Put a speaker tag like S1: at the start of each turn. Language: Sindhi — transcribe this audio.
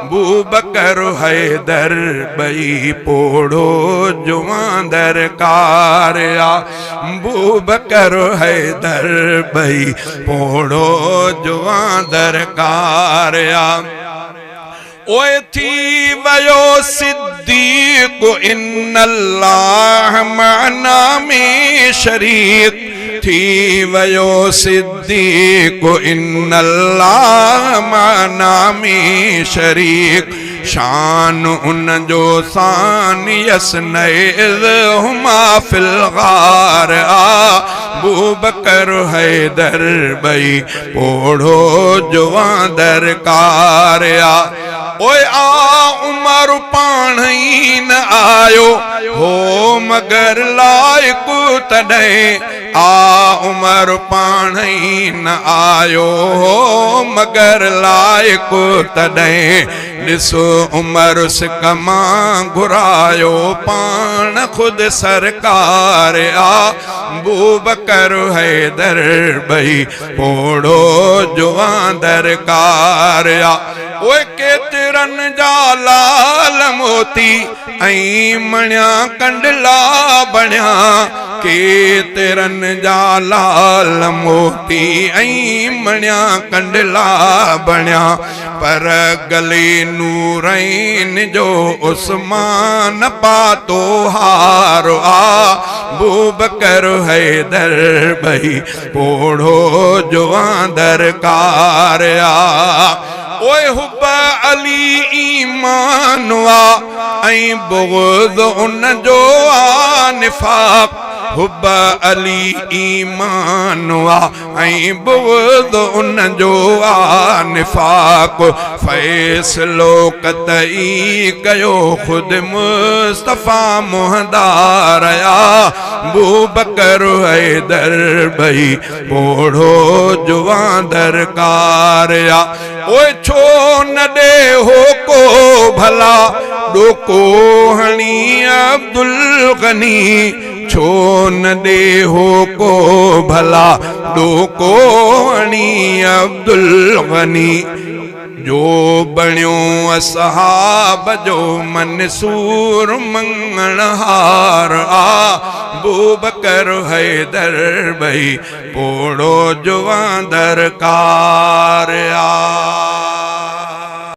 S1: بوبڪر حيدر ٻئي پوڙهو جوان درڪار آ. بوبڪر حيدر ٻئي پوڙهو جوان درڪار آ. اوء ٿي ويو صديق ان الله معنا ۾ شريڪ ٿي ويو صديق ان الله معنا ۾ شريڪ شان ان جو ثاني اثنين اذ هما في الغار آ بوبڪر حيدر ٻئي پوڙهو جوان درڪار آ. اوء آ عمر پاڻ ئي نه آيو هو مگر لائق تڏهن آ عمر پاڻ ئي نه آيو هو مگر لائق تڏهن ڏس عمر سڪ مان گهرايو پاڻ خود سرڪار آ بوبڪر حيدر ٻئي پوڙهو جوان درڪار آ. اوء ڪيترن جا لال موتي ۽ مڻيا ڪنڊلا بڻيا. ڪيترن جا لال موتي ۽ مڻيا ڪنڊلا بڻيا. پر گلي نورين جو عثمان پاتو هار آ بوبڪر حيدر ٻئي پوڙهو جوان درڪار آ. اوء حب علي ايمان آ ۽ بغض ان جو آ نفاق. حب علي ايمان آ ۽ بغض ان جو آ نفاق. فيصلو قطعي ڪيو خود مصطفيٰ منهندار آ بوبڪر حيدر ٻئي پوڙهو جوان درڪار آ. اوء ڇو نه ڏي هوڪو ڀلا ڏوڪو هڻي عبدالغني. ڇو نه ڏي هوڪو ڀلا ڏوڪو هڻي عبدالغني. جو بڻيو اصحاب جو منصور مڱڻهار آ بوبڪر حيدر ٻئي پوڙهو جوان درڪار آ.